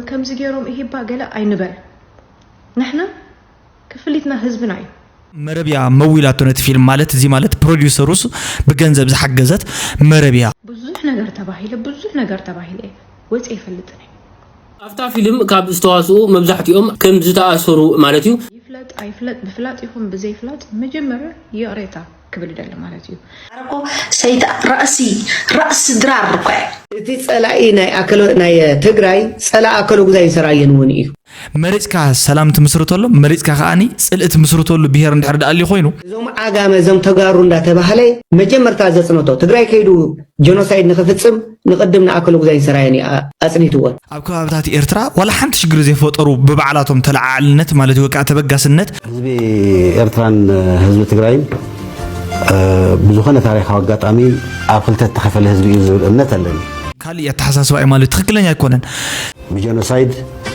ከምዚ ገይሮም ይሄባ ገለ ኣይንበል። ንሕና ክፍሊትና ህዝብና እዩ። መረብ እያ መዊላቶ ነቲ ፊልም። ማለት እዚ ማለት ፕሮዲውሰሩስ ብገንዘብ ዝሓገዘት መረብ እያ። ብዙሕ ነገር ተባሂለ ብዙሕ ነገር ተባሂለ እየ ወፂ ይፈልጥን እየ። ኣብታ ፊልም ካብ ዝተዋስኡ መብዛሕትኦም ከም ዝተኣሰሩ ማለት እዩ። ይፍለጥ ኣይፍለጥ ብፍላጥ ይኹን ብዘይፍላጥ መጀመርያ ይቕሬታ ክብል ይደሊ ማለት እዩ። ኣረኮ ሰይጣ ራእሲ ራእሲ ድራር እኮ እየ። እቲ ጸላኢ ናይ ኣከለ ናይ ትግራይ ጸላኢ ኣከለ ጉዛይ ሰራየን እውን እዩ። መሪጽካ ሰላም ትምስርተሉ፣ መሪጽካ ከኣኒ ጽልኢ ትምስርተሉ ብሄር እንድሕር ደኣ ኣልዩ ኮይኑ። እዞም ዓጋመ እዞም ተጋሩ እንዳተባህለ መጀመርታ ዘጽነቶ ትግራይ ከይዱ ጀኖሳይድ ንኽፍጽም ንቕድም ንኣከለ ጉዛይን ሰራየን እዩ ኣጽኒትወን። ኣብ ከባብታት ኤርትራ ዋላ ሓንቲ ሽግር ዘይፈጠሩ ብባዕላቶም ተለዓዓልነት ማለት እዩ ወይ ከዓ ተበጋስነት። ህዝቢ ኤርትራን ህዝቢ ትግራይን ብዝኾነ ታሪኻዊ ኣጋጣሚ ኣብ ክልተ እተኸፈለ ህዝቢ እዩ ዝብል እምነት ኣለኒ። ካልእ ኣተሓሳስባ እዩ ማለት ትኽክለኛ ኣይኮነን። ብጀኖሳይድ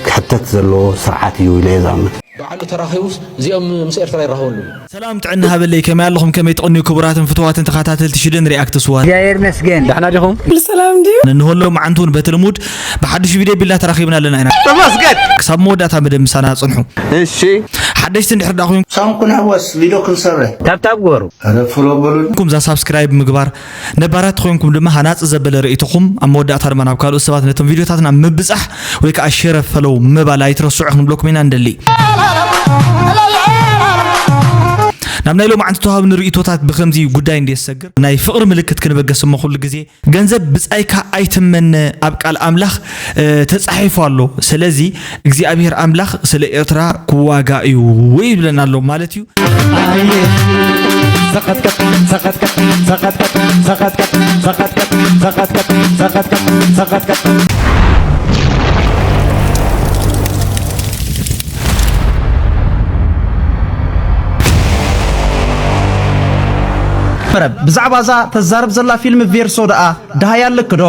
ክሕተት ዘለዎ ስርዓት እዩ ኢለ እየ ዝኣምን። ባዕሉ ተራኺቡስ እዚኦም ምስ ኤርትራ ይራኸቡ ኣለዉ። ሰላም ጥዕና ሃበለይ ከመይ ኣለኹም ከመይ ትቕንዩ ክቡራትን ፍትዋትን ተኸታተልቲ ሽደን ሪኣክትስ ዋን። እግዚኣብሔር ይመስገን። ደሕና ዲኹም? ኩሉ ሰላም ድዩ? ንንህሎ መዓንቲ እውን በቲ ልሙድ ብሓድሽ ቪድዮ ቢልና ተራኺብና ኣለና ኢና። ተመስገን። ክሳብ መወዳእታ መደብ ምሳና ጽንሑ። እሺ። ሓደሽቲ እንድሕር ደኣ ኮይንኩም ሳንኩን ሕወስ ቪድዮ ክንሰርሕ። ታብታብ ግበሩ። ኧረ ፍሎ በሉኒ። ኩም ዛ ሳብስክራይብ ምግባር ነባራት ኮይንኩም ድማ ሃናፂ ዘበለ ርእይቶኹም ኣብ መወዳእታ ድማ ናብ ካልኦት ሰባት ነቶም ቪድዮታትና ምብፃሕ ወይ ከዓ ሼር ፈለው ምባል ኣይትረስዑ ክንብለኩም ኢና ንደሊ። ናብ ናይ ሎማዓንቲ ተዋሃብኒ ርእይቶታት ብከምዚ ጉዳይ እንድየ ዝሰግር ናይ ፍቕሪ ምልክት ክንበገስ እሞ ኩሉ ግዜ ገንዘብ ብጻይካ ኣይትመነ ኣብ ቃል ኣምላኽ ተጻሒፉ ኣሎ። ስለዚ እግዚኣብሔር ኣምላኽ ስለ ኤርትራ ክዋጋ እዩ ይብለና ኣሎ ማለት እዩ። መረብ ብዛዕባ እዛ ተዛርብ ዘላ ፊልም ቬርሶ ደኣ ደሃይ ኣለኪ ዶ?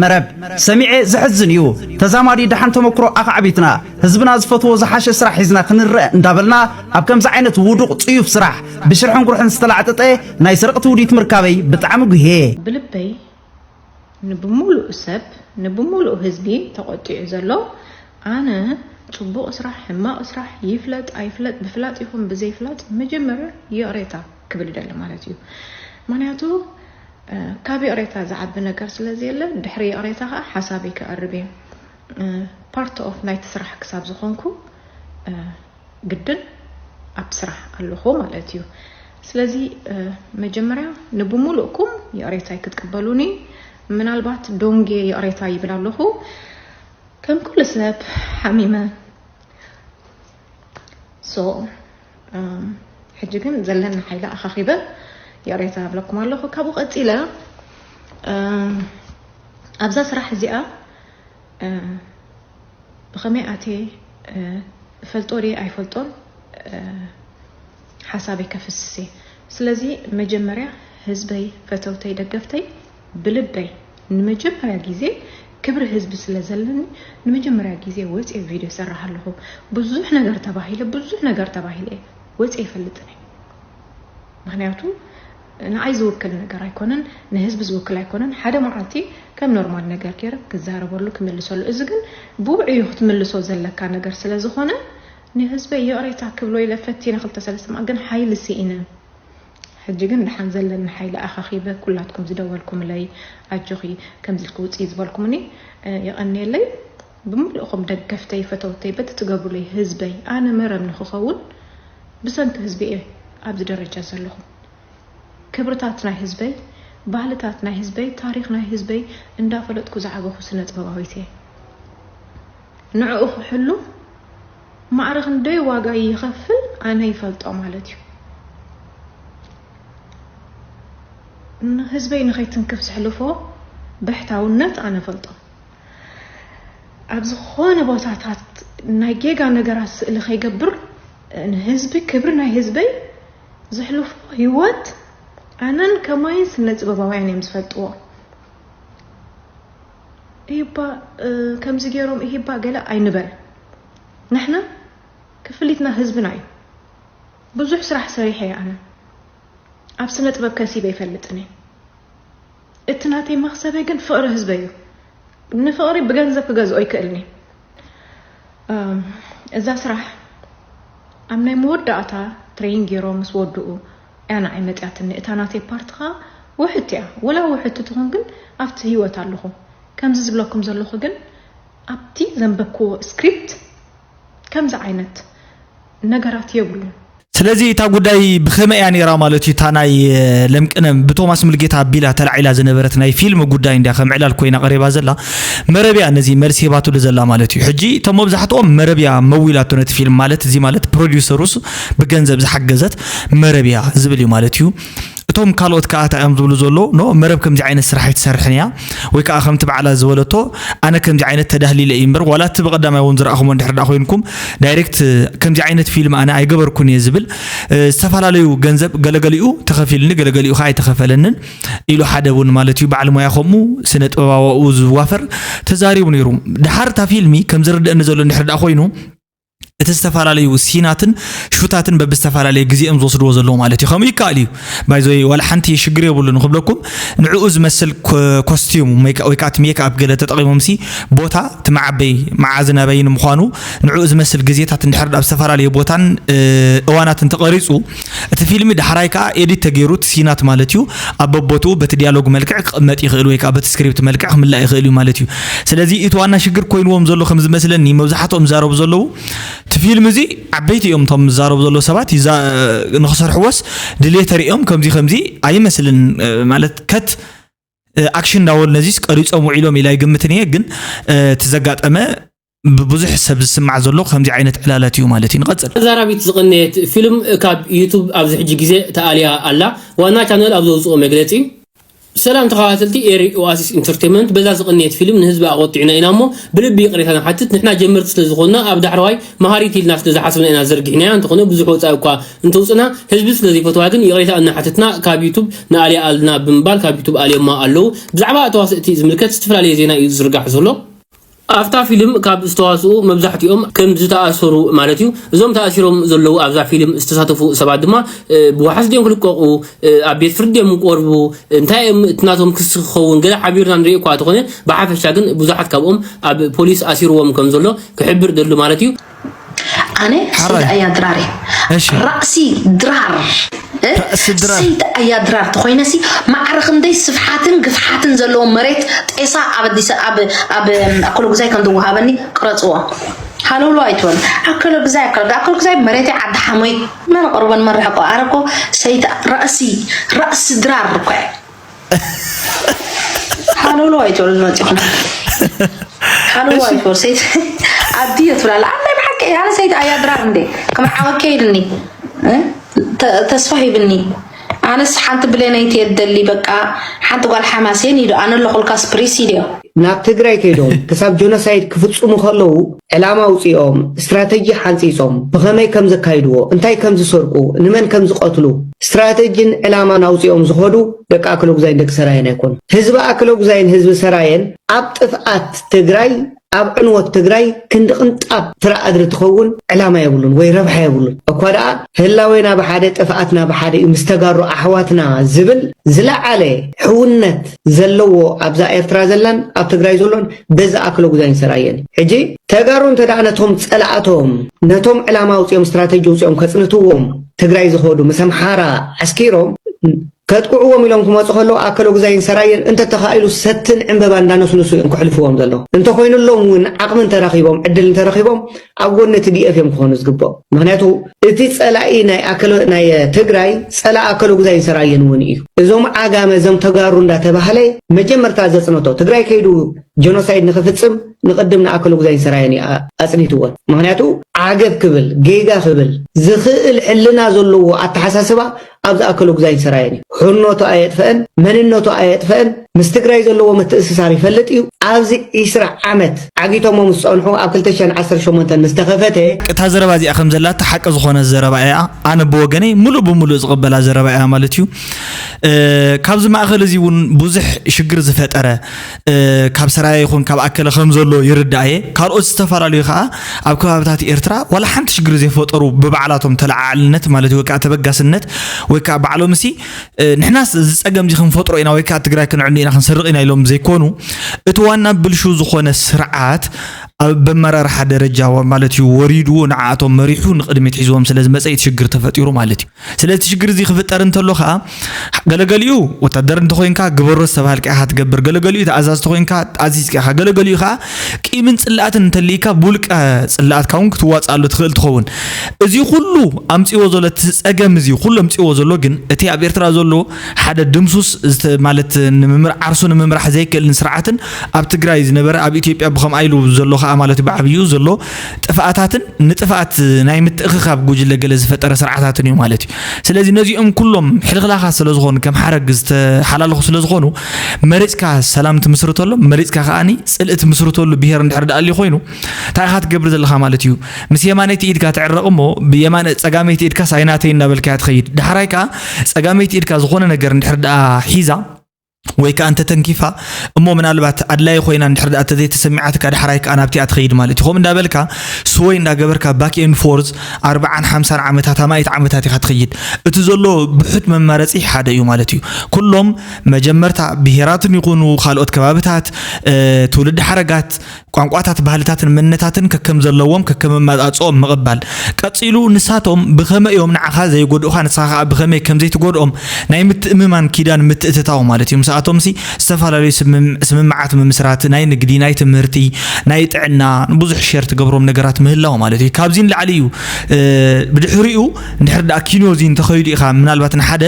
መረብ ሰሚዐ ዘሕዝን እዩ። ተዛማዲ ደሓን ተመክሮ ኣኻዕቢትና ህዝብና ዝፈትዎ ዝሓሸ ስራሕ ሒዝና ክንረአ እንዳበልና ኣብ ከምዚ ዓይነት ውዱቕ ጽዩፍ ስራሕ ብሽርሕን ጉርሕን ዝተላዕጠጠ ናይ ስርቕቲ ውዲት ምርካበይ ብጣዕሚ ጉህየ። ብልበይ ንብሙሉእ ሰብ ንብሙሉእ ህዝቢ ተቖጢዑ ዘሎ ኣነ ጽቡቕ ስራሕ ሕማቕ ስራሕ ይፍለጥ ኣይፍለጥ ብፍላጥ ይኹን ብዘይፍላጥ መጀመርያ ይቕሬታ ክብል ይደሊ ማለት እዩ። ምኽንያቱ ካብ ይቕሬታ ዝዓቢ ነገር ስለ ዘየለ ድሕሪ ይቕሬታ ከዓ ሓሳበይ ከቕርብ እየ። ፓርት ኦፍ ናይቲ ስራሕ ክሳብ ዝኾንኩ ግድን ኣብቲ ስራሕ ኣለኹ ማለት እዩ። ስለዚ መጀመርያ ንብሙሉእኩም ይቕሬታይ ክትቅበሉኒ ምናልባት ዶንጌ ይቕሬታ ይብል ኣለኹ። ከም ኩሉ ሰብ ሓሚመ so ሕጂ ግን ዘለኒ ሓይሊ ኣኻኺበ ይቕሬታ እብለኩም ኣለኹ። ካብኡ ቀጺለ ኣብዛ ስራሕ እዚኣ ብኸመይ ኣትየ እፈልጦ ድየ ኣይፈልጦን ሓሳበይ ከፍስስ እየ። ስለዚ መጀመርያ ህዝበይ፣ ፈተውተይ፣ ደገፍተይ ብልበይ ንመጀመርያ ግዜ ክብሪ ህዝቢ ስለ ዘለኒ ንመጀመርያ ግዜ ወፅየ ቪድዮ ይሰርሕ ኣለኹ። ብዙሕ ነገር ተባሂለ ብዙሕ ነገር ተባሂለ እየ ወፅየ ይፈልጥን እየ። ምክንያቱ ንዓይ ዝውክል ነገር ኣይኮነን፣ ንህዝቢ ዝውክል ኣይኮነን። ሓደ መዓልቲ ከም ኖርማል ነገር ገይረ ክዛረበሉ ክምልሰሉ። እዚ ግን ብውዕዩ ክትምልሶ ዘለካ ነገር ስለ ዝኾነ ንህዝበይ ይቕሬታ ክብሎ ኢለ ፈቲነ ክልተ ሰለስተ መዓልቲ ግን ሓይሊ ስኢነ። ሕጂ ግን ደሓን ዘለኒ ሓይሊ ኣኻኺበ ኩላትኩም ዝደወልኩምለይ ኣጆኺ ከምዚ ኢልኪ ውፅኢ ዝበልኩምኒ የቐንየለይ። ብምልእኹም ደገፍተይ ፈተውተይ በቲ ትገብሩለይ ህዝበይ ኣነ መረብ ንክኸውን ብሰንኪ ህዝቢ እየ ኣብዚ ደረጃ ዘለኹ። ክብርታት ናይ ህዝበይ ባህልታት ናይ ህዝበይ ታሪኽ ናይ ህዝበይ እንዳፈለጥኩ ዝዓበኹ ስነ ጥበባዊት እየ። ንዕኡ ክሕሉ ማዕረ ክንደይ ዋጋ ይኸፍል ኣነ ይፈልጦ ማለት እዩ። ንህዝበይ ንኸይትንክፍ ዘሕልፎ ብሕታውነት ኣነ ፈልጦ። ኣብ ዝኾነ ቦታታት ናይ ጌጋ ነገራት ስእሊ ከይገብር ንህዝቢ ክብሪ ናይ ህዝበይ ዘሕልፎ ህይወት ኣነን ከማይን ስነ ጥበባውያን እዮም ዝፈልጥዎ። ኢሂባ ከምዚ ገይሮም ኢሂባ ገለ ኣይንበል። ንሕና ክፍሊትና ህዝብና እዩ። ብዙሕ ስራሕ ሰሪሐ እየ ኣነ። ኣብ ስነ ጥበብ ከሲበ ይፈልጥን እየ። እቲ ናተይ መኽሰበይ ግን ፍቕሪ ህዝበይ እዩ። ንፍቕሪ ብገንዘብ ክገዝኦ ይክእልን እየ። እዛ ስራሕ ኣብ ናይ መወዳእታ ትሬን ገይሮም ምስ ወድኡ እያ ንዓይ መፅያትኒ። እታ ናተይ ፓርት ከዓ ውሕት እያ። ወላ ውሕት ትኹን ግን ኣብቲ ህይወት ኣለኹ። ከምዚ ዝብለኩም ዘለኹ ግን ኣብቲ ዘንበብክዎ ስክሪፕት ከምዚ ዓይነት ነገራት የብሉን። ስለዚ እታ ጉዳይ ብኸመይ እያ ነይራ ማለት እዩ? እታ ናይ ለምቅነ ብቶማስ ሙልጌታ ኣቢላ ተላዒላ ዝነበረት ናይ ፊልም ጉዳይ እንዲያ ከም ዕላል ኮይና ቀሪባ ዘላ። መረብ እያ ነዚ መልሲ ሂባትሉ ዘላ ማለት እዩ። ሕጂ እቶም መብዛሕትኦም መረብ እያ መዊላቶ ነቲ ፊልም ማለት እዚ ማለት ፕሮዲውሰሩስ ብገንዘብ ዝሓገዘት መረብ እያ ዝብል እዩ ማለት እዩ። እቶም ካልኦት ከዓ እንታይ እዮም ዝብሉ ዘሎ? ኖ መረብ ከምዚ ዓይነት ስራሕ ኣይትሰርሕን እያ ወይ ከዓ ከምቲ ባዕላ ዝበለቶ ኣነ ከምዚ ዓይነት ተዳህሊለ እዩ እምበር ዋላ እቲ ብቐዳማይ እውን ዝረኣኹሞ እንድሕር ደኣ ኮይንኩም ዳይሬክት ከምዚ ዓይነት ፊልም ኣነ ኣይገበርኩን እየ ዝብል ዝተፈላለዩ ገንዘብ ገለገሊኡ ተኸፊልኒ ገለገሊኡ ከዓ ኣይተኸፈለንን ኢሉ ሓደ እውን ማለት እዩ በዓል ሞያ ከምኡ ስነ ጥበባዊ ዝዋፈር ተዛሪቡ ነይሩ። ድሓር እታ ፊልሚ ከም ዝርድእኒ ዘሎ እንድሕር ደኣ ኮይኑ እቲ ዝተፈላለዩ ሲናትን ሹታትን በብዝተፈላለየ ግዜኦም ዝወስድዎ ዘለዉ ማለት እዩ። ከምኡ ይከኣል እዩ። ባይዘወይ ዋላ ሓንቲ ሽግር የብሉን ክብለኩም ንዕኡ ዝመስል ኮስቲዩም ወይ ከዓ እቲ ሜክኣፕ ገለ ተጠቒሞምሲ ቦታ እቲ መዓበይ መዓዝን ኣበይን ምዃኑ ንዕኡ ዝመስል ግዜታት እንድሕር ኣብ ዝተፈላለየ ቦታን እዋናትን ተቐሪፁ እቲ ፊልሚ ዳሕራይ ከዓ ኤዲት ተገይሩ እቲ ሲናት ማለት እዩ ኣብ በቦትኡ በቲ ዲያሎግ መልክዕ ክቕመጥ ይኽእል ወይ ከዓ በቲ ስክሪፕት መልክዕ ክምላእ ይኽእል እዩ ማለት እዩ። ስለዚ እቲ ዋና ሽግር ኮይንዎም ዘሎ ከም ዝመስለኒ መብዛሕትኦም ዝዛረቡ ዘለዉ እቲ ፊልም እዚ ዓበይቲ እዮም እቶም ዝዛረቡ ዘለዉ ሰባት ንክሰርሕዎስ ድሌት ተሪኦም ከምዚ ከምዚ ኣይመስልን ማለት ከት ኣክሽን እንዳበሉ ነዚስ ቀሪፆም ውዒሎም ኢላ ይግምትን እየ ግን እቲ ዘጋጠመ ብብዙሕ ሰብ ዝስማዕ ዘሎ ከምዚ ዓይነት ዕላላት እዩ ማለት እዩ። ንቐፅል። ተዛራቢት ዝቐነየት ፊልም ካብ ዩቱብ ኣብዚ ሕጂ ግዜ ተኣልያ ኣላ። ዋና ቻነል ኣብ ዘውፅኦ መግለፂ፣ ሰላም ተኸታተልቲ ኤሪ ኦኣሲስ ኢንተርቴንመንት፣ በዛ ዝቐነየት ፊልም ንህዝቢ ኣቖጢዕና ኢና እሞ ብልቢ ይቕሬታ ንሓትት። ንሕና ጀመርቲ ስለ ዝኾንና ኣብ ዳሕረዋይ መሃሪት ኢልና ስለ ዝሓሰብና ኢና ዘርጊሕናያ። እንተኾነ ብዙሕ ወፃኢ እኳ እንተውፅና ህዝቢ ስለ ዘይፈትዋ ግን ይቕሬታ እናሓተትና ካብ ዩቱብ ንኣልያ ኣልና ብምባል ካብ ዩቱብ ኣልዮማ ኣለዉ። ብዛዕባ ተዋስእቲ ዝምልከት ዝተፈላለየ ዜና እዩ ዝዝርጋሕ ዘሎ። ኣብታ ፊልም ካብ ዝተዋስኡ መብዛሕትኦም ከም ዝተኣሰሩ ማለት እዩ። እዞም ተኣሲሮም ዘለዉ ኣብዛ ፊልም ዝተሳተፉ ሰባት ድማ ብዋሕስ ድዮም ክልቀቑ፣ ኣብ ቤት ፍርዲ ድዮም ክቀርቡ፣ እንታይ እዮም እቲ ናቶም ክሲ ክኸውን ገለ ሓቢርና ንርኢ እኳ ተኾነ ብሓፈሻ ግን ብዙሓት ካብኦም ኣብ ፖሊስ ኣሲርዎም ከም ዘሎ ክሕብር ደሉ ማለት እዩ። ኣነ ሓራይ። ሰይድ ኣያ ድራር እየ። እሺ። ራእሲ ድራር እ? ራእሲ ድራር። ሰይድ ኣያ ድራር ተኾይነሲ ማዕረ ክንደይ ስፍሓትን ግፍሓትን ዘለዎ መሬት ጤሳ ኣብ ኣዲስ ኣብ ኣብ ኣኮሎግዛይ ከም ዝወሃበኒ ቅረፅዎ። ሃለውሎ ኣይትበሉ። ኣኮሎግዛይ ኣኮሎግዛይ ኣኮሎግዛይ መሬተይ ዓዲ ሓሞይ መን ቀርቦን መርሕቆ ኣረኮ ሰይድ ራእሲ ራእሲ ድራር እኮ እየ። ሓለውሎ ኣይትበሉ ዝመፅኹም ሓለውሎ ኣይትበሉ ሰይት ኣዲ እየ ትብላለ ኣላይ ብሓቂ ኣነ ሰይት ኣያ ድራር እንዴ ከም ዓወት ከይድኒ ተስፋ ሂብኒ ኣነስ ሓንቲ ብሌነይቲ የደሊ በቃ ሓንቲ ጓል ሓማሴን ኢሉ ኣነ ኣለኹልካ ስፕሪስ ኢልዮ ናብ ትግራይ ከይዶም ክሳብ ጆኖሳይድ ክፍፅሙ ከለዉ ዕላማ ኣውፂኦም፣ ስትራተጂ ሓንፂፆም፣ ብኸመይ ከም ዘካይድዎ፣ እንታይ ከም ዝሰርቁ፣ ንመን ከም ዝቐትሉ፣ ስትራተጂን ዕላማን ኣውፂኦም ዝኸዱ ደቂ ኣከለጉዛይን ደቂ ሰራየን ኣይኮኑን። ህዝቢ ኣከለጉዛይን ህዝቢ ሰራየን ኣብ ጥፍኣት ትግራይ፣ ኣብ ዕንወት ትግራይ ክንዲ ቅንጣብ ፍረ ኣድሪ ትኸውን ዕላማ የብሉን ወይ ረብሓ የብሉን። እኳ ደኣ ህላዌና ብሓደ ጥፍኣትና ብሓደ እዩ ምስ ተጋሩ ኣሕዋትና ዝብል ዝለዓለ ሕውነት ዘለዎ ኣብዛ ኤርትራ ዘላን ኣብ ትግራይ ዘሎን በዚ ኣክለ ጉዛይን ሰራየን እዩ። ሕጂ ተጋሩ እንተ ደኣ ነቶም ጸላእቶም ነቶም ዕላማ ኣውጺኦም ስትራተጂ ኣውጺኦም ከጽንትዎም ትግራይ ዝኸዱ ምስ ኣምሓራ ዓስኪሮም ከጥቅዕዎም ኢሎም ክመፁ ከለዉ ኣከለ ጉዛይን ሰራየን እንተተኻኢሉ ሰትን ዕንበባ እንዳነስንሱ እዮም ክሕልፍዎም ዘለዉ። እንተኾይኑሎም እውን ዓቕሚ እንተረኺቦም ዕድል እንተረኺቦም ኣብ ጎኒ እቲ ዲኤፍ እዮም ክኾኑ ዝግብኦም። ምኽንያቱ እቲ ጸላኢ ናይ ኣከለ ናይ ትግራይ ጸላኢ ኣከለ ጉዛይን ሰራየን እውን እዩ። እዞም ዓጋመ እዞም ተጋሩ እንዳተባህለ መጀመርታ ዘጽነቶ ትግራይ ከይዱ ጀኖሳይድ ንኽፍጽም ንቕድም ንኣከለ ጉዛይን ሰራየን እዩ ኣጽኒትዎን። ምኽንያቱ ዓገብ ክብል ጌጋ ክብል ዝኽእል ሕልና ዘለዎ ኣተሓሳስባ ኣብዚ ኣከለ ጉዛይን ሰራየን እዩ። ሕርነቱ ኣየጥፈአን፣ መንነቱ ኣየጥፈአን፣ ምስ ትግራይ ዘለዎ ምትእስሳር ይፈልጥ እዩ። ኣብዚ ዒስራ ዓመት ዓጊቶሞ ምስ ጸንሑ ኣብ ክልተ ሽሕን ዓሰርተ ሸሞንተን ምስ ተኸፈተ፣ እታ ዘረባ እዚኣ ከም ዘላ እቲ ሓቂ ዝኾነ ዘረባ እያ። ኣነ ብወገነይ ምሉእ ብምሉእ ዝቕበላ ዘረባ እያ ማለት እዩ። እ፣ ካብዚ ማእኸል እዚ እውን ብዙሕ ሽግር ዝፈጠረ እ፣ ካብ ሰራየ ይኹን ካብ ኣከለ ከም ዘሎ ይርዳእ እየ። ካልኦት ዝተፈላለዩ ከዓ ኣብ ከባብታት ኤርትራ ዋላ ሓንቲ ሽግር ዘይፈጠሩ ብባዕላቶም ተለዓዓልነት ማለት ወይ ከዓ ተበጋስነት ወይ ከዓ ባዕሎም ሲ ንሕናስ እዚ ጸገም እዚ ክንፈጥሮ ኢና ወይ ከዓ ትግራይ ክንዕኑ ኢና ክንሰርቕ ኢና ኢሎም ዘይኮኑ፣ እቲ ዋና ብልሹ ዝኾነ ስርዓት ኣብ በመራርሓ ደረጃ ማለት እዩ ወሪዱ ንዓኣቶም መሪሑ ንቕድሚት ሒዝዎም ስለ ዝመፀ እቲ ሽግር ተፈጢሩ ማለት እዩ። ስለዚ እቲ ሽግር እዚ ክፍጠር እንተሎ ከዓ ገለገሊኡ ወታደር እንተኮይንካ ግበሮ ዝተባሃልካ ኢኻ ትገብር፣ ገለገሊኡ ተኣዛዝ ተኮይንካ ኣዚዝካ ኢኻ፣ ገለገሊኡ ከዓ ቂምን ጽላኣትን እንተልይካ ብውልቀ ጽላኣትካ እውን ክትዋፅኣሉ ትኽእል ትኸውን። እዚ ኩሉ ኣምፅዎ ዘሎ እቲ ፀገም እዚ ኩሉ ኣምፅዎ ዘሎ ግን እቲ ኣብ ኤርትራ ዘሎ ሓደ ድምሱስ ማለት ዓርሱ ንምምራሕ ዘይክእልን ስርዓትን ኣብ ትግራይ ዝነበረ ኣብ ኢትዮጵያ ብከምኣ ኢሉ ዘሎ ከዓ ማለት ብዓብዩ ዘሎ ጥፍኣታትን ንጥፍኣት ናይ ምትእኽኻብ ጉጅለ ገለ ዝፈጠረ ስርዓታትን እዩ ማለት እዩ። ስለዚ ነዚኦም ኩሎም ሕልኽላኻት ስለዝኾኑ ከም ሓረግ ዝተሓላለኹ ስለዝኾኑ መሪፅካ ሰላም ትምስርተሎም፣ መሪፅካ ከዓኒ ፅልኢ ትምስርተሉ ብሄር እንድሕር ደኣ ኣልዩ ኮይኑ እንታይ ኢኻ ትገብር ዘለኻ ማለት እዩ። ምስ የማነይቲ ኢድካ ትዕረቕ እሞ ብየማነ ፀጋመይቲ ኢድካ ሳይናተይ እናበልካያ ትኸይድ። ዳሕራይ ከዓ ፀጋመይቲ ኢድካ ዝኾነ ነገር እንድሕር ደኣ ሒዛ ወይ ከዓ እንተተንኪፋ እሞ ምናልባት ኣድላይ ኮይና እንድሕር ደኣ ተዘይተሰሚዓትካ ዳሕራይ ከዓ ናብቲኣ ትኸይድ ማለት እዩ። ከምኡ እንዳበልካ ስወይ እንዳገበርካ ባክ ኤን ፎርዝ ኣርባዓን ሓምሳን ዓመታት ኣማኢት ዓመታት ኢኻ ትኸይድ። እቲ ዘሎ ብሑት መማረፂ ሓደ እዩ ማለት እዩ። ኩሎም መጀመርታ ብሄራትን ይኹኑ ካልኦት ከባብታት ትውልዲ ሓረጋት ቋንቋታት ባህልታትን መንነታትን ከከም ዘለዎም ከከም ኣመጻጽኦም ምቕባል። ቀጺሉ ንሳቶም ብኸመይ እዮም ንዓኻ ዘይጎድኡኻ ንስኻ ከዓ ብኸመይ ከም ዘይትጎድኦም ናይ ምትእምማን ኪዳን ምትእትታው ማለት እዩ። ምስኣቶምሲ ዝተፈላለዩ ስምምዓት ምምስራት ናይ ንግዲ ናይ ትምህርቲ ናይ ጥዕና ብዙሕ ሸር ትገብሮም ነገራት ምህላው ማለት እዩ። ካብዚ ንላዕሊ እዩ ብድሕሪኡ እንድሕር ደኣ ኪኖ እዚ እንተኸይዱ ኢኻ ምናልባት ንሓደ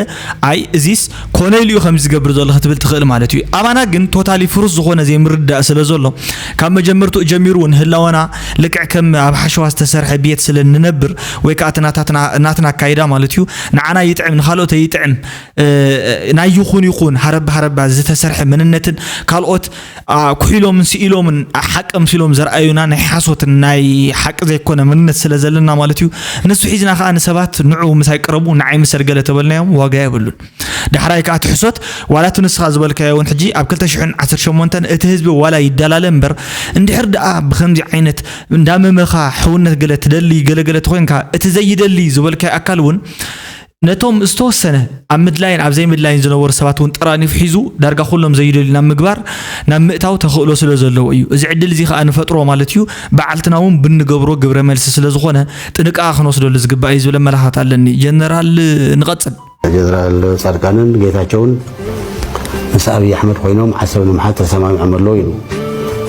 ኣይ እዚስ ኮነ ኢሉ እዩ ከምዚ ዝገብር ዘሎ ክትብል ትኽእል ማለት እዩ። ኣባና ግን ቶታሊ ፍሩስ ዝኾነ ዘይምርዳእ ስለ ዘሎ ካብ መጀመርትኡ ጀሚሩ እውን ህላወና ልክዕ ከም ኣብ ሓሸዋ ዝተሰርሐ ቤት ስለ ንነብር ወይ ከዓ እቲ ናታትና ናትና ኣካይዳ ማለት እዩ ንዓና ይጥዕም ንኻልኦት ይጥዕም ናይ ይኹን ይኹን ሃረብ ሃረባ ዝተሰርሐ መንነትን ካልኦት ኩሒሎምን ስኢሎምን ሓቂ ምሲሎም ዘርኣዩና ናይ ሓሶትን ናይ ሓቂ ዘይኮነ መንነት ስለ ዘለና ማለት እዩ። ንሱ ሒዝና ከዓ ንሰባት ንዑ ምሳይ ቅረቡ ንዓይ ምሰል ገለ ተበልናዮም ዋጋ የብሉን። ዳሕራይ ከዓ ትሕሶት ዋላ እቲ ንስኻ ዝበልካዮ እውን ሕጂ ኣብ ክልተ ሽሕን ዓሰርተ ሸሞንተን እቲ ህዝቢ ዋላ ይደላለ እምበር እንድሕር ደኣ ብከምዚ ዓይነት እንዳመመኻ ሕውነት ገለ ትደሊ ገለገለ ተኮይንካ እቲ ዘይደሊ ዝበልካዮ ኣካል እውን ነቶም ዝተወሰነ ኣብ ምድላይን ኣብ ዘይምድላይን ዝነበሩ ሰባት እውን ጠራኒፉ ሒዙ ዳርጋ ኩሎም ዘይደልዩ ናብ ምግባር ናብ ምእታው ተኽእሎ ስለ ዘለዎ እዩ። እዚ ዕድል እዚ ከዓ ንፈጥሮ ማለት እዩ። በዓልትና እውን ብንገብሮ ግብረ መልሲ ስለ ዝኾነ ጥንቃቐ ክንወስደሉ ዝግባእ እዩ ዝብል ኣመላኽታ ኣለኒ። ጀነራል ንቐጽል። ጀነራል ጻድቃንን ጌታቸውን ምስ ኣብይ ኣሕመድ ኮይኖም ዓሰብ ንምሓዝ ተሰማሚዖም ኣለዉ ኢሉ።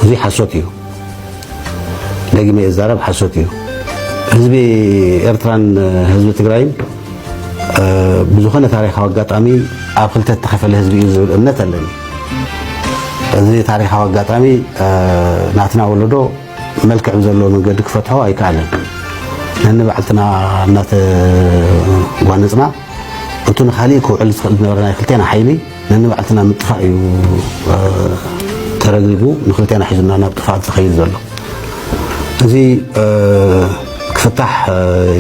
እዚ ሓሶት እዩ። ደጊመ እዛረብ ሓሶት እዩ። ህዝቢ ኤርትራን ህዝቢ ትግራይን ብዝኾነ ታሪኻዊ ኣጋጣሚ ኣብ ክልተ እተኸፈለ ህዝቢ እዩ ዝብል እምነት ኣለኒ። እዚ ታሪኻዊ ኣጋጣሚ ናትና ወለዶ መልክዕ ብዘለዎ መንገዲ ክፈትሖ ኣይከኣለን። ነንባዕልትና እናተጓነፅና እቱ ንካሊእ ክውዕል ዝኽእል ዝነበረ ናይ ክልቴና ሓይሊ ነንባዕልትና ምጥፋእ እዩ ተረግሪጉ ንክልቴና ሒዙና ናብ ጥፍኣት ዝኸይድ ዘሎ። እዚ ክፍታሕ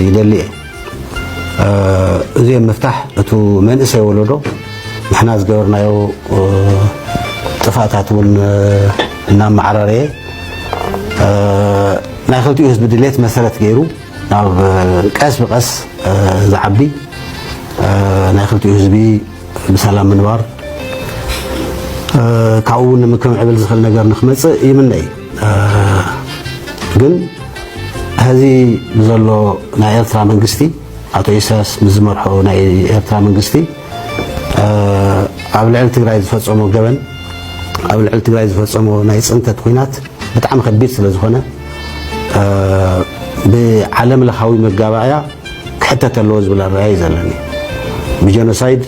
ይደሊ እየ። እዚ ምፍታሕ እቱ መንእሰይ ወለዶ ንሕና ዝገበርናዮ ጥፍኣታት እውን እናመዓራረየ ናይ ክልቲኡ ህዝቢ ድሌት መሰረት ገይሩ ናብ ቀስ ብቀስ ዝዓቢ ናይ ክልቲኡ ህዝቢ ብሰላም ምንባር ካብኡ እውን ንምክምዕብል ዝኽእል ነገር ንክመፅእ ይምነ እዩ። ግን ሕዚ ብዘሎ ናይ ኤርትራ መንግስቲ ኣቶ ኢሳያስ ምስ ዝመርሖ ናይ ኤርትራ መንግስቲ ኣብ ልዕሊ ትግራይ ዝፈፀሞ ገበን ኣብ ልዕሊ ትግራይ ዝፈፀሞ ናይ ፅንተት ኩናት ብጣዕሚ ከቢድ ስለ ዝኾነ ብዓለም ለኻዊ መጋባእያ ክሕተት ኣለዎ ዝብል ኣረኣያ እዩ ዘለኒ። ብጀኖሳይድ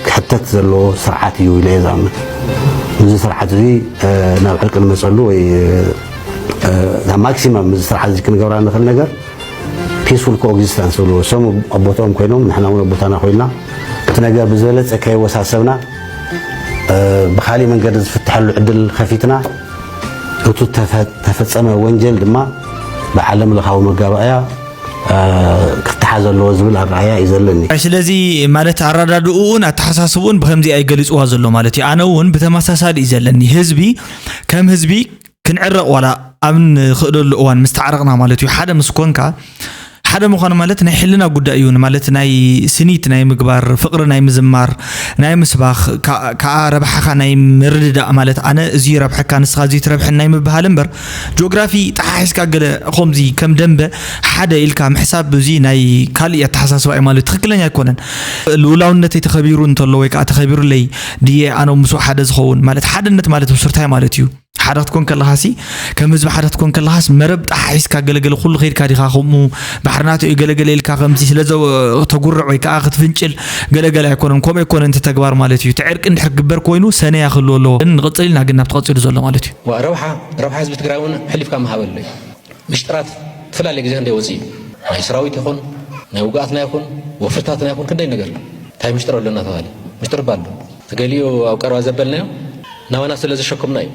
ክሕተት ዘለዎ ስርዓት እዩ ኢለ እየ ዝኣምን። እዚ ስርዓት እዚ ናብ ዕርቂ ንመፀሉ ወይ ማክሲመም እዚ ስርዓት እዚ ክንገብራ ንኽእል ነገር ፒስፉል ኮኤግዚስተንስ ዝብልዎ እሶም ኣቦትኦም ኮይኖም ንሕና እውን ኣቦታና ኮይንና እቲ ነገር ብዝበለፀ ከይወሳሰብና ብካሊእ መንገዲ ዝፍትሐሉ ዕድል ከፊትና እቱ ተፈፀመ ወንጀል ድማ ብዓለም ለኻዊ መጋባእያ ክተሓዝ ኣለዎ ዝብል ኣረኣያ እዩ ዘለኒ። ስለዚ ማለት ኣረዳድኡኡን ኣተሓሳስብኡን ብከምዚ እዩ ገሊፅዋ ዘሎ ማለት እዩ። ኣነ እውን ብተመሳሳሊ እዩ ዘለኒ። ህዝቢ ከም ህዝቢ ክንዕረቕ ዋላ ኣብ ንኽእለሉ እዋን ምስ ተዓረቕና ማለት እዩ ሓደ ምስ ኮንካ ሓደ ምዃኑ ማለት ናይ ሕልና ጉዳይ እዩ። ማለት ናይ ስኒት ናይ ምግባር፣ ፍቕሪ ናይ ምዝማር፣ ናይ ምስባኽ፣ ከ-፣ ከኣ ረብሓኻ ናይ ምርድዳእ። ማለት ኣነ እዚ ረብሐካ፣ ንስኻ እዚ ትረብሐን ናይ ምብሃል እምበር፣ ጂኦግራፊ ጠሓሒስካ ገለ ከምዚ ከም ደንበ ሓደ ኢልካ ምሕሳብ፣ እዚ ናይ ካልእ ኣተሓሳስባ እዩ ማለት ትኽክለኛ ኣይኮነን። ልኡላውነተይ ተኸቢሩ እንተሎ ወይ ከኣ ተኸቢሩለይ ድየ ኣነ ምስኡ ሓደ ዝኸውን? ማለት ሓድነት ማለት ብሱር እንታይ ማለት እዩ? ሓደ ክትኮን ከለኻሲ፣ ከም ህዝቢ ሓደ ክትኮን ከለኻስ፣ መረብ ጠሓሒስካ ገለገለ ኩሉ ከይድካ ዲኻ? ከምኡ ባሕርናቶ እዩ ገለገለ ኢልካ ከምዚ ስለ ዘ-፣ ተጉርዕ ወይ ከኣ ክትፍንጭል ገለገለ ኣይኮነን። ከምኡ ኣይኮነን እቲ ተግባር ማለት እዩ። እቲ ዕርቂ እንድሕር ክግበር ኮይኑ ሰነያ ክህልዎ ኣለዎ። ግን ንቕጽል ኢልና ግን ናብቲ ቀጺሉ ዘሎ ማለት እዩ። ዋ፣ ረብሓ፣ ረብሓ ህዝቢ ትግራይ እውን ሕሊፍካ መሃበሉ እዩ። ምሽጥራት ዝተፈላለየ ግዜ ክንደይ ወፂኡ እዩ። ናይ ሰራዊት ይኹን፣ ናይ ውግኣትና ይኹን፣ ወፍርታትና ይኹን ክንደይ ነገር። እንታይ ምሽጥር ኣሎ እናተባሃለ። ምሽጥር እባ ኣሎ። እቲ ገሊኡ ኣብ ቀረባ ዘበልናዮ ናባና ስለ ዘሸከምና እዩ።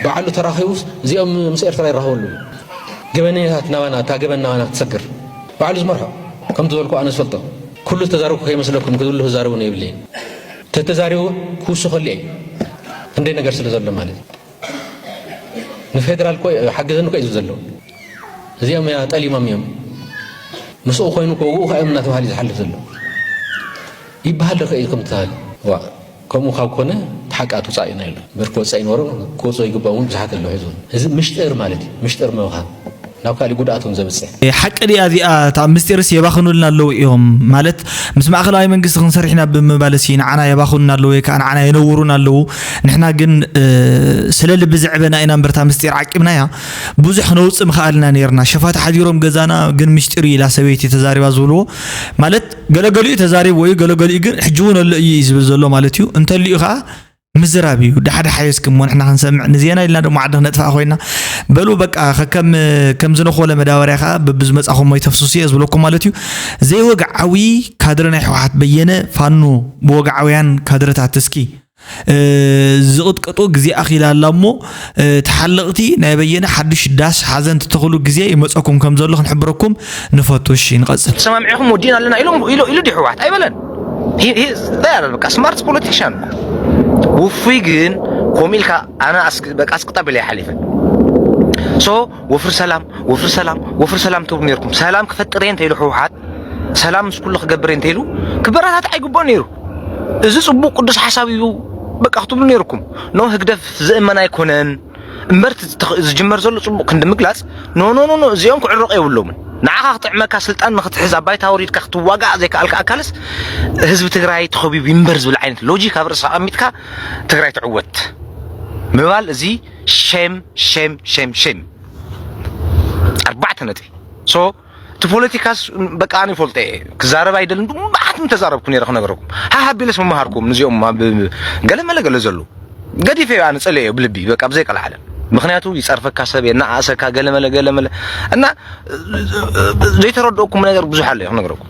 ባዕሉ ተራኺቡ እዚኦም ምስ ኤርትራ ይራኸበሉ እዩ። ገበነኛታት ናባና፣ እታ ገበን ናባና ክትሰግር ባዕሉ ዝመርሖ። ከምቲ ዝበልኩ ኣነ ዝፈልጦ። ኩሉ ዝተዛረብኩ ከይመስለኩም፣ ኩሉ ክዛረቡ ነው ይብለይ። ተተዛሪቡ ክውስኸሉ እዩ። ክንደይ ነገር ስለ ዘሎ ማለት እዩ። ንፌደራል እኮ ሓግዘኒ እኮ እዩ ዝብል ዘሎ። እዚኦም እያ ጠሊሞም እዮም። ምስኡ ኮይኑ እኮ ውኡ ከእም እናተባህለ እዩ ዝሓልፍ ዘሎ። ይበሃል ዶ ከ እዩ ከም ትበሃል? ዋ፣ ከምኡ ካብ ኮነ ሓቂ ኣትውፃእ ኢና ኢሉ። እምበር ክወፅእ ኣይነበሮም፣ ክወፅኦ ይግባእ እውን ብዙሓት ኣለዉ። ሕዚ እውን እዚ ምሽጥር ማለት እዩ። ምሽጥር ምብኻን ናብ ካሊእ ጉድኣት እውን ዘብፅሕ። ሓቂ ድያ እዚኣ? እታ ምስጢርስ የባኽኑልና ኣለዉ እዮም ማለት፣ ምስ ማእኸላዊ መንግስቲ ክንሰርሕ ኢና ብምባልሲ ንዓና የባኽኑና ኣለዉ ወይ ከዓ ንዓና የነውሩና ኣለዉ። ንሕና ግን፣ እ፣ ስለ ልቢ ዘዕበና ኢና እምበር እታ ምስጢር ዓቂብናያ ብዙሕ ነውፅእ ምኽኣልና ነይርና። ሸፋቱ ሓዲሮም ገዛና ግን ምስጢር እዩ ኢላ ሰበይቲ ተዛሪባ ዝብልዎ ማለት፣ ገለገሊኡ ተዛሪብዎ እዩ፣ ገለገሊኡ ግን ሕጂ እውን ኣሎ እዩ እዩ ዝብል ዘሎ ማለት እዩ። እንተልዩ ከዓ ምዝራብ እዩ። ዳሕዳሓዮ እስኪ እሞ ንሕና ክንሰምዕ፣ ንዜና ኢልና ደሞ ዓዲ ክነጥፍኣ ኮይና። በሉ በቃ፣ ከከም ከም ዝነኾለ መዳበርያ ከዓ በብዝመጻኹሞ ይተፍስሱ እየ ዝብለኩም ማለት እዩ። ዘይወግዓዊ ካድረ ናይ ህወሓት በየነ ፋኖ ብወግዓውያን ካድረታት እስኪ፣ እ፣ ዝቕጥቀጡ ግዜ ኣኺላ ኣላ እሞ፣ እ፣ ተሓለቕቲ ናይ በየነ ሓዱሽ ዳስ ሓዘን ትተኽሉ ግዜ ይመጸኩም ከም ዘሎ ክንሕብረኩም ንፈቱ። እሺ፣ ንቐጽል። ተሰማሚዕኹም ወዲእና ኣለና ኢሎም፣ ኢሎ፣ ኢሉ ድዩ ህወሓት? ኣይበለን። ሂ-፣ ሂ-፣ እንታይ ኣለ በቃ፣ ስማርት ፖለቲክሻን። ውፉይ ግን፣ ከምኡ ኢልካ ኣነ ኣስክ-፣ በቃ ኣስቅጣ በለ ይሓሊፈ። ሶ፣ ወፍሪ ሰላም፣ ወፍሪ ሰላም፣ ወፍሪ ሰላም ትብሉ ነይርኩም። ሰላም ክፈጥር እየ እንተኢሉ ህወሓት፣ ሰላም ምስ ኩሉ ክገብር እየ እንተኢሉ፣ ክበረታታዕ ኣይግባእ ነይሩ። እዚ ጽቡቕ ቅዱስ ሓሳብ እዩ፣ በቃ ክትብሉ ነይርኩም። ኖ፣ ህግደፍ ዝእመን ኣይኮነን። እምበር እቲ ዝተኸ-፣ ዝጅመር ዘሎ ጽቡቕ ክንዲ ምግላጽ፣ ኖ፣ ኖ፣ ኖ፣ ኖ፣ እዚኦም ክዕረቑ የብሎምን። ንዓኻ ክጥዕመካ ስልጣን ንኽትሕዝ ኣብ ባይታ ወሪድካ ክትዋጋእ ዘይከኣልካ ኣካልስ ህዝቢ ትግራይ ተኸቢቡ ይንበር ዝብል ዓይነት ሎጂክ ኣብ ርእስኻ ኣቐሚጥካ ትግራይ ትዕወት ምባል እዚ ሼም፣ ሼም፣ ሼም፣ ሼም። ኣርባዕተ ነጥቢ። ሶ፣ እቲ ፖለቲካስ በቃ ኣነ ይፈልጦ እየ። ክዛረብ ኣይደልን። ብዙሓት እንተዛረብኩ ነይረ ክነግረኩም። ሃሃ ኣቢለስ መምሃርኩም ንዚኦም ኣብ ገለ መለ ገለ ዘለዉ። ገዲፈዮ ኣነ ጸልኤዮ ብልቢ በቃ ብዘይ ቀልዓለም። ምኽንያቱ ይጸርፈካ ሰብ፣ የነኣእሰካ፣ ገለ መለ ገለ መለ። እና ዘይተረድኦኩም ነገር ብዙሕ ኣሎ እዩ ክነግረኩም።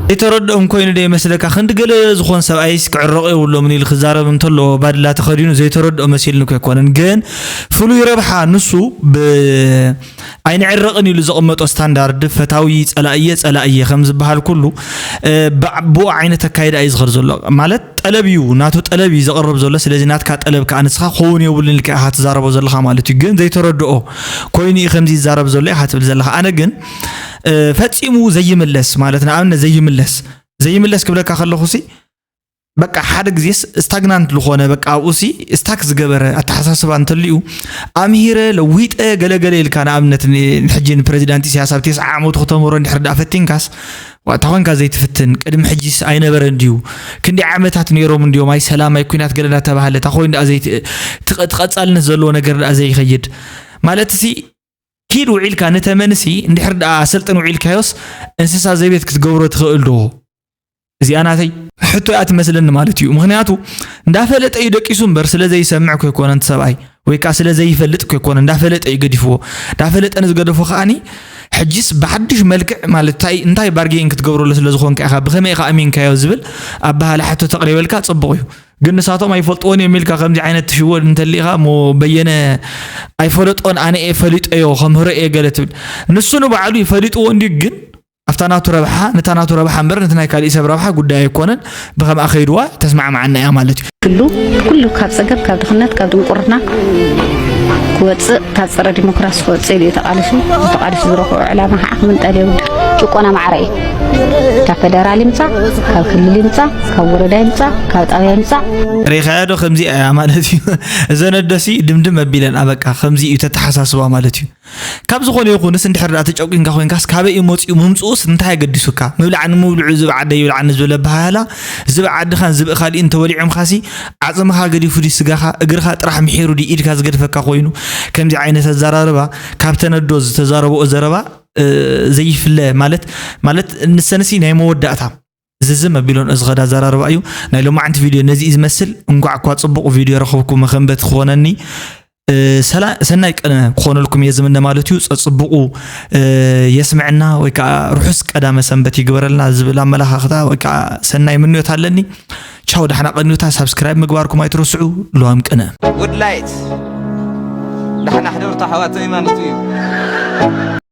ዘይተረድኦም ኮይኑ ዶ ይመስለካ? ክንዲ ገለ ዝኾን ሰብኣይስ ክዕረቑ የብሎምን ኢሉ ክዛረብ እንተሎ ባድላ ተኸዲኑ ዘይተረድኦ መሲልኒ እኮ ኣይኮነን። ግን ፍሉይ ረብሓ ንሱ ብ-፣ ኣይንዕረቕን ኢሉ ዘቐመጦ ስታንዳርድ ፈታዊ ጸላእየ ጸላእየ ከም ዝበሃል ኩሉ፣ እ፣ ብ-፣ ብኡ ዓይነት ኣካይዳ እዩ ዝኸድ ዘሎ። ማለት ጠለብ እዩ፣ ናቱ ጠለብ እዩ ዘቕርብ ዘሎ። ስለዚ ናትካ ጠለብ ከኣ ንስኻ ክኸውን የብሉን ኢልካ ኢኻ ትዛረቦ ዘለኻ ማለት እዩ። ግን ዘይተረድኦ ኮይኑ እዩ ከምዚ ይዛረብ ዘሎ ኢኻ ትብል ዘለኻ። ኣነ ግን፣ እ፣ ፈጺሙ ዘይምለስ ማለት ንኣብነት ዘይምለስ፣ ዘይምለስ ክብለካ ከለኹሲ በቃ ሓደ ግዜስ ስታግናንት ዝኾነ በቃ ኣብኡሲ ስታክ ዝገበረ ኣተሓሳስባ እንተልዩ ኣምሂረ ለዊጠ ገለገለ ኢልካ ንኣብነት ን-፣ ንሕጂ ንፕረዚዳንት ኢሳያስ ኣብ ተስዓ ዓመቱ ክተምህሮ እንድሕር ደኣ ፈቲንካስ፣ ዋ፣ እታ ኮንካ ዘይትፍትን፣ ቅድሚ ሕጂስ ኣይነበረን ድዩ? ክንደይ ዓመታት ነይሮም እንድዮም፣ ኣይ ሰላም፣ ኣይ ኲናት ገለ እናተባህለ፣ እታ ኮይን ደኣ ዘይት-፣ ትቐ-፣ ትቐጻልነት ዘለዎ ነገር ደኣ ዘይኸይድ? ማለትሲ፣ ኪድ ውዒልካ ንተመንሲ፣ እንድሕር ደኣ ኣሰልጥን ውዒልካዮስ፣ እንስሳ ዘቤት ክትገብሮ ትኽእል ዶ? እዚኣ ናተይ ሕቶ እያ ትመስለኒ ማለት እዩ። ምኽንያቱ፣ እንዳፈለጠ እዩ ደቂሱ እምበር፣ ስለ ዘይሰምዕ እኮ ኣይኮነን እቲ ሰብኣይ፣ ወይ ከኣ ስለ ዘይፈልጥ እኮ ኣይኮነን፣ እንዳፈለጠ እዩ ገዲፍዎ። እንዳፈለጠ ንዝገደፎ ከኣኒ፣ ሕጂስ ብሓድሽ መልክዕ ማለት እንታይ፣ እንታይ ባርጌን ክትገብረሉ ስለ ዝኾንካ ኢኻ፣ ብኸመይ ኢኻ ኣሚንካዮ ዝብል ኣበሃህላ ሕቶ ተቕሪበልካ ጽቡቕ እዩ። ግን ንሳቶም ኣይፈልጥዎን እዮም ኢልካ ከምዚ ዓይነት ትሽወድ እንተሊኻ እሞ በየነ ኣይፈለጦን ኣነ እየ ፈሊጠዮ ከምህሮ እየ ገለ ትብል። ንሱ ንባዕሉ ይፈሊጥዎ እንድዩ ግን ኣብታ ናቱ ረብሓ፣ ነታ ናቱ ረብሓ እምበር ነቲ ናይ ካሊእ ሰብ ረብሓ ጉዳይ ኣይኮነን። ብኸምኣ ከይድዋ ተስማዕማዓና እያ ማለት እዩ። ክሉ ኩሉ ካብ ጸገም፣ ካብ ድኽነት፣ ካብ ድንቁርና ክወጽእ፣ ካብ ጸረ ዲሞክራሲ ክወጽእ ኢሉ እዩ ተቓሊሱ። ተቓሊሱ ዝረኽቦ ዕላማ ከዓ ክምንጠል የብሉ። ጭቆና ማዕረ እዩ። ካብ ፈደራል ይምጻእ፣ ካብ ክልል ይምጻእ፣ ካብ ወረዳ ይምጻእ፣ ካብ ጣብያ ይምጻእ። ሪኻዮ ዶ? ከምዚ እያ ማለት እዩ። እዘን ኣዶሲ ድምድም ኣቢለን፣ ኣበቃ፣ ከምዚ እዩ ተተሓሳስባ ማለት እዩ። ካብ ዝኾነ ይኹንስ እንድሕር ደኣ ተጨቂንካ ኮይንካስ፣ ካበይ እዩ መፂኡ ምምፅኡስ እንታይ ኣገዲሱካ? ምብላዕ ንምብልዑ ዝብኢ ዓደይ ይብልዓኒ ዝብል ኣበሃህላ፣ ዝብኢ ዓድኻን ዝብኢ ካሊእን ተወሊዖምካሲ፣ ዓፅምኻ ገዲፉ ድዩ ስጋኻ፣ እግርኻ ጥራሕ ምሒሩ ድዩ ኢድካ ዝገድፈካ ኮይኑ? ከምዚ ዓይነት ኣዘራርባ ካብ ተነዶ ዝተዛረብኦ ዘረባ፣ እ፣ ዘይፍለ ማለት፣ ማለት ንሰንሲ ናይ መወዳእታ ዝዝም ኣቢሎን እዚ ኸዳ ኣዘራርባ እዩ። ናይ ሎማዓንቲ ቪድዮ ነዚ እዩ ዝመስል። እንኳዕ እኳ ጽቡቕ ቪድዮ ረኸብኩ መኸንበት ክኾነኒ። እ፣ ሰላ-፣ ሰናይ ቀነ ክኾነልኩም እየ ዝምነ ማለት እዩ። ጸጽቡቑ፣ እ፣ የስምዕና ወይ ከዓ ርሑስ ቀዳመ ሰንበት ይግበረልና ዝብል ኣመላኻኽታ ወይ ከዓ ሰናይ ምንዮት ኣለኒ። ቻው፣ ዳሕና ቀንዩታ። ሳብስክራይብ ምግባርኩም ኣይትረስዑ። ልዋም ቅነ። ውድላይት ዳሕና ሕደርቶ ሓዋተይ ማለት እዩ።